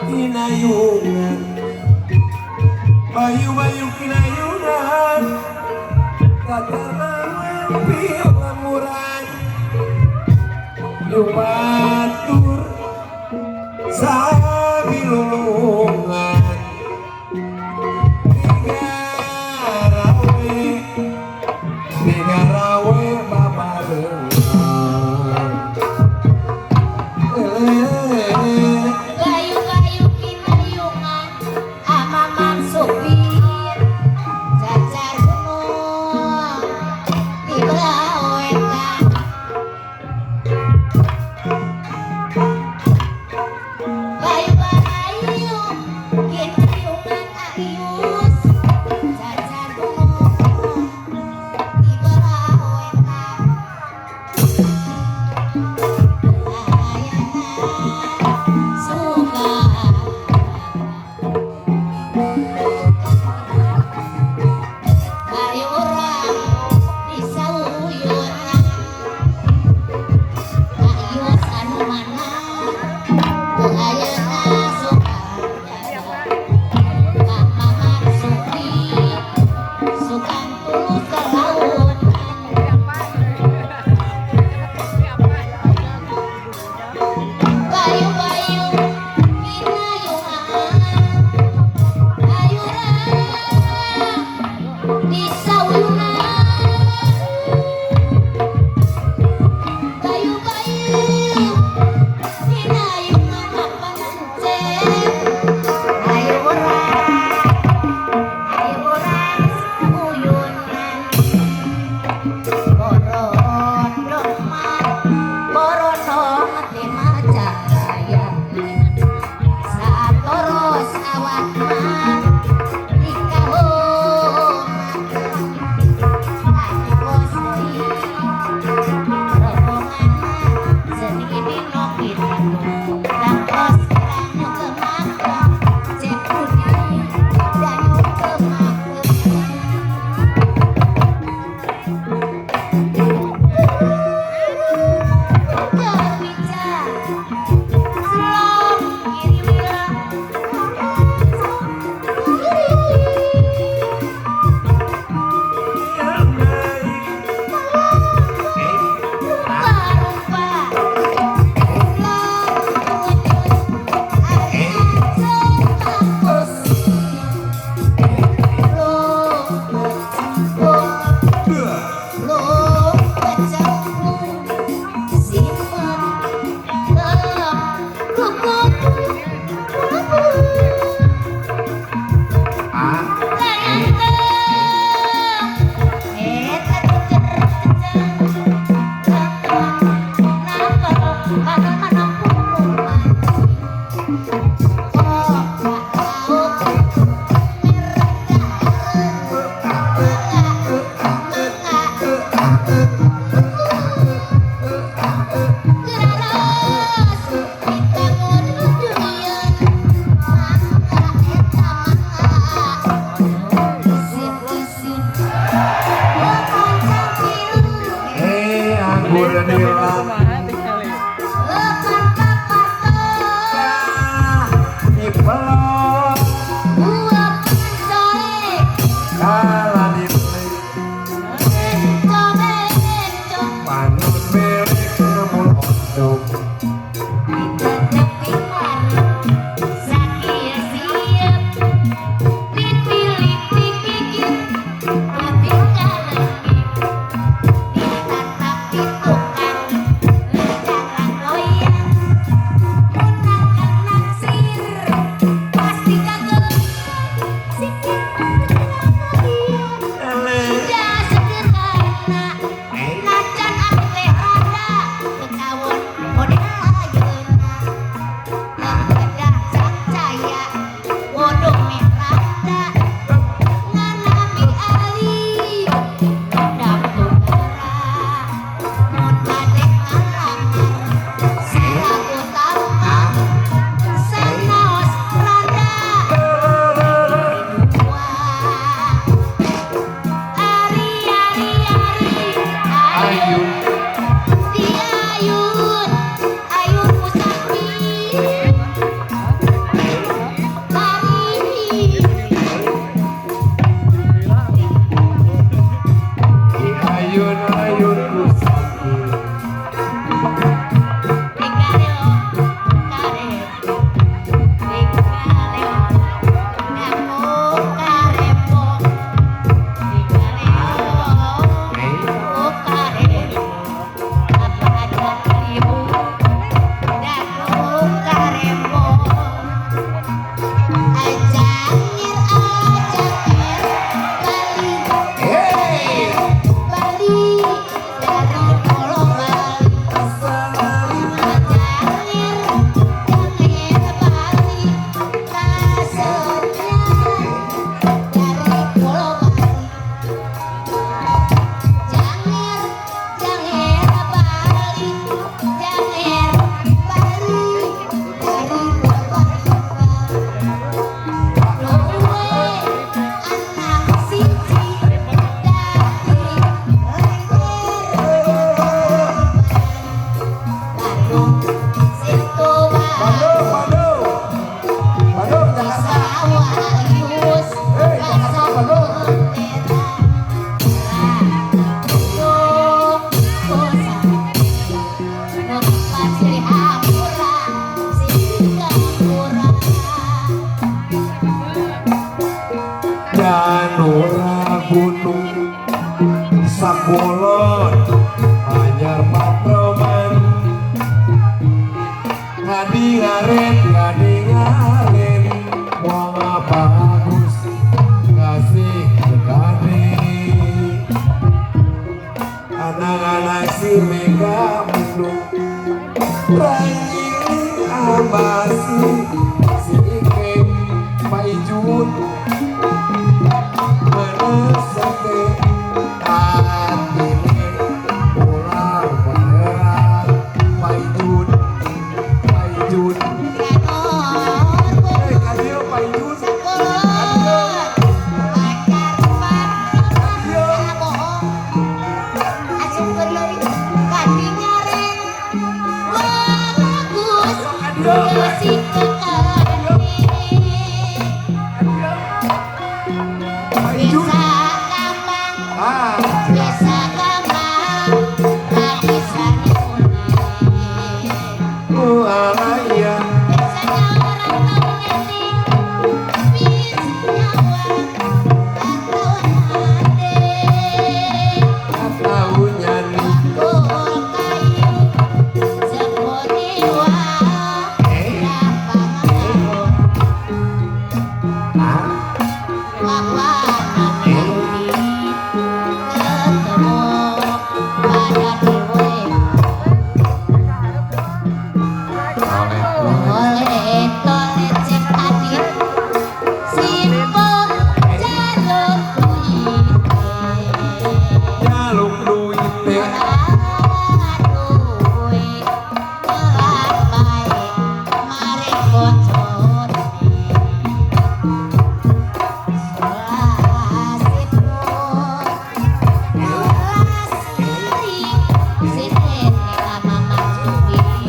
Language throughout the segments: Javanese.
Kinayungan, bayu-bayu kinayungan, katarang pilamuran, yumatur sabilulungan, digarawe, digarawe babarengan. Bayu-bayu kinayungan amaman supir jajar gunung di belawetan. Bayu-bayu kinayungan ayus jajar gunung di belawetan. Ayana suka ayo orang di sauyunan ayo anu mana teu ayana suka Kamaman Supi sukan tulus ke laut. Bayu-bayu kinayungan ayo orang di sauyunan. Bayu-bayu kinayungan apa mencet ayo orang sauyunan. Borono borono Macaya satoros awak mah Anggur nila kala dibeli manut milik ngemul ondong.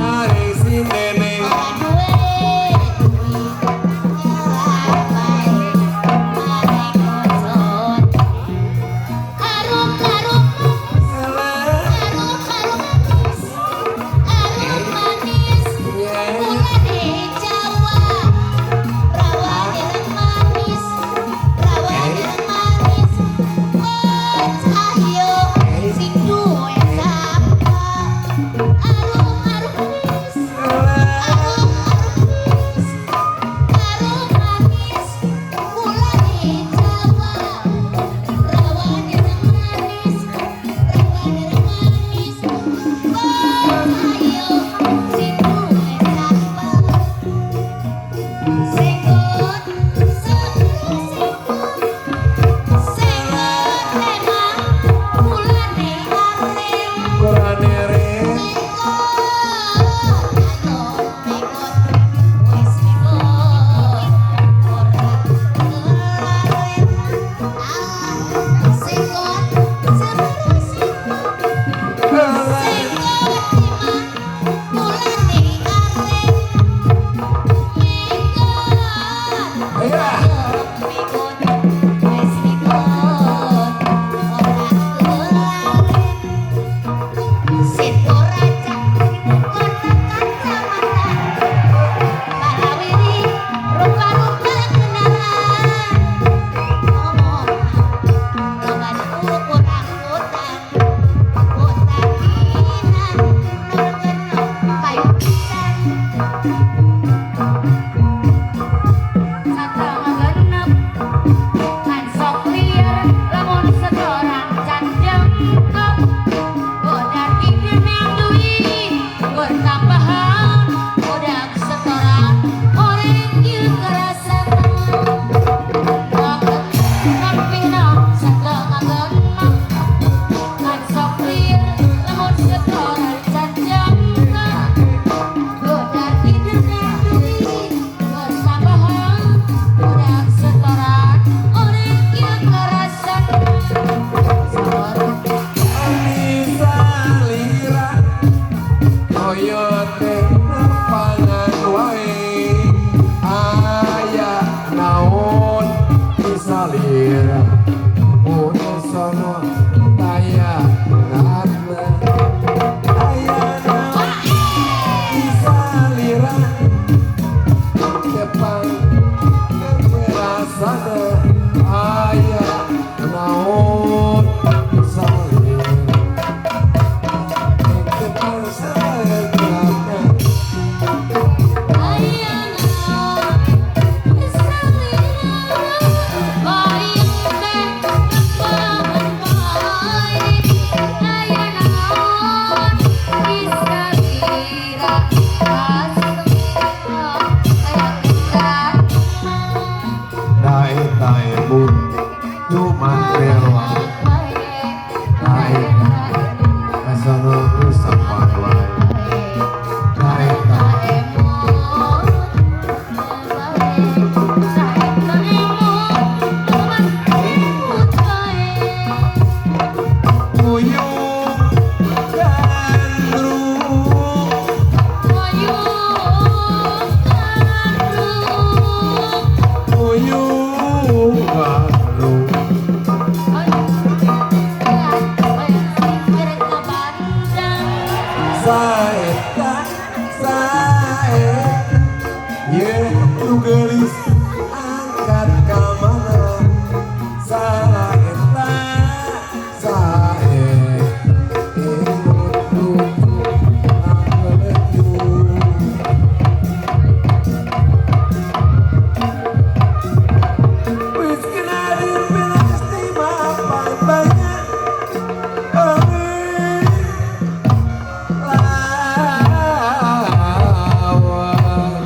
Hari sinene Kurane re Iya. Salira kaya pangan wae aya naon salira ono sono taya ngatna aya naon salira tepang rasana aya naon salira. Cuman lewat naik asono sampai wae naik Uyung gandrung uyung gandrung saeta sae ye nu geulis angkat ka mana saeta sae imut lucu angeleju. Wis kenadir pasti mapan banyak lawan.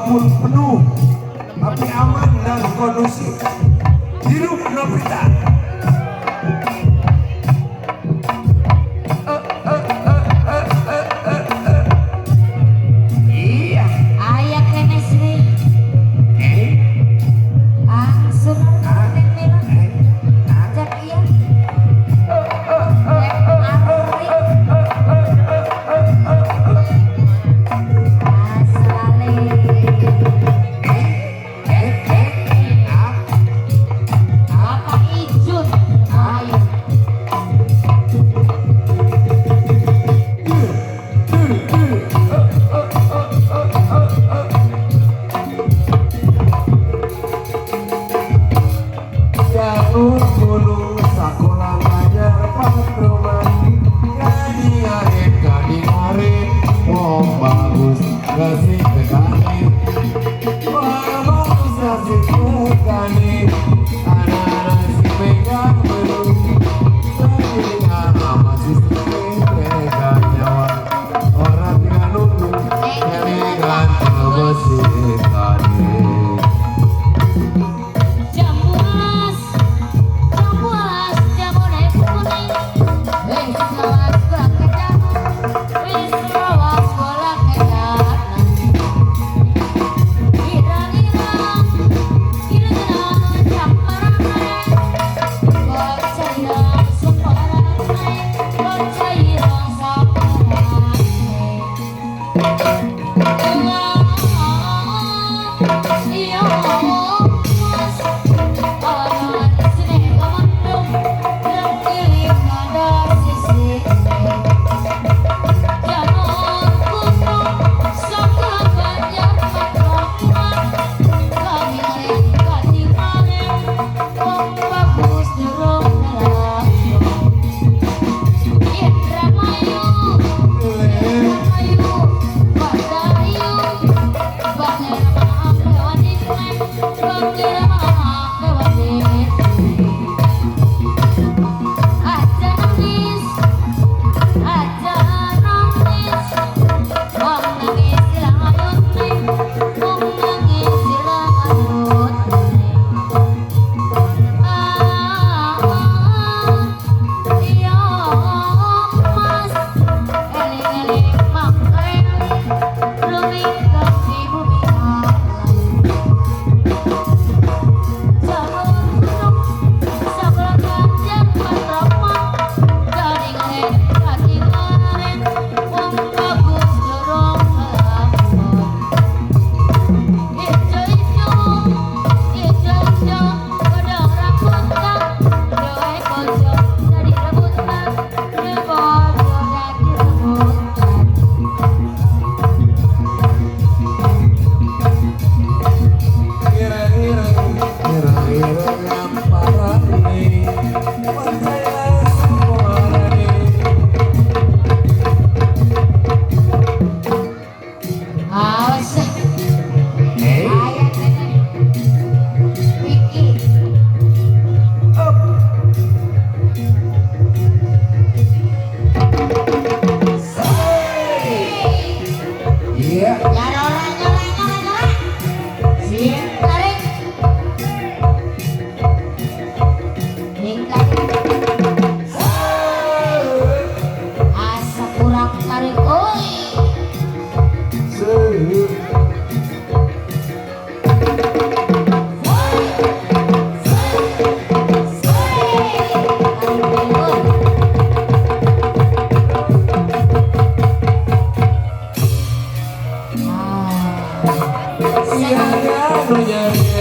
Walaupun penuh, tapi aman dan kondusif. Hidup Novita. Iya. Aya kene sih. Eh, Langsung ning mila. eh, ah. Cek iya. Cek ari. Asale. Eh, eh, ah. Bapak Ijun. Ayo. Janur gunung sakola ngajar patroman Gading arit, gading arit, wong bagus gasih tekani. Wong bagus gasih tekani, anak-anak si pegang belum. Telinga masih sering pegang nyawa. Orang tinggal nunduk, kelingan besi tadi. Jambu alas, jambu alas, jambune kuning. Wis lawas bola kecaman, wis lawas bola kecaman. Irang-irang, irang-irang jamparane. Bocah ireng semparane, bocah ireng semparane. Iya, Mas. Ana isine kemendung, nang kada sisih. Janur kuning saka Banjar Patroman, gading gadingane wong bagus durung ngelakon. Indramayu, Indramayu, Badayu, Banjarmaha lewat Banjarmaha lewat. Aja nangis, aja nangis, wong nangis ilang ayune, wong nangis ilang ayune. Ah, iya Mas, eling-eling mangkene, rumingkang di bumi alas. Jamur gunung, sakola Ganjar Patroman, gadingaren, gadingaren, wong bagus durung kelakon. Ijo ijo, ijo ijo, godhong rambutan, duwe bojo dadi rebutan, duwe bojo dadi rebutan. Ireng-ireng, ireng-ireng ngamparane, percaya semuane. Awas, Eh, aya kene. Iki up. Say. Iya. Nyara ora nyora nyora nyora. Sing tarik. Sing tarik. Asa kurang tarik oi. Say. Woi. Tarik oi. Ah. Iya, iya, iya,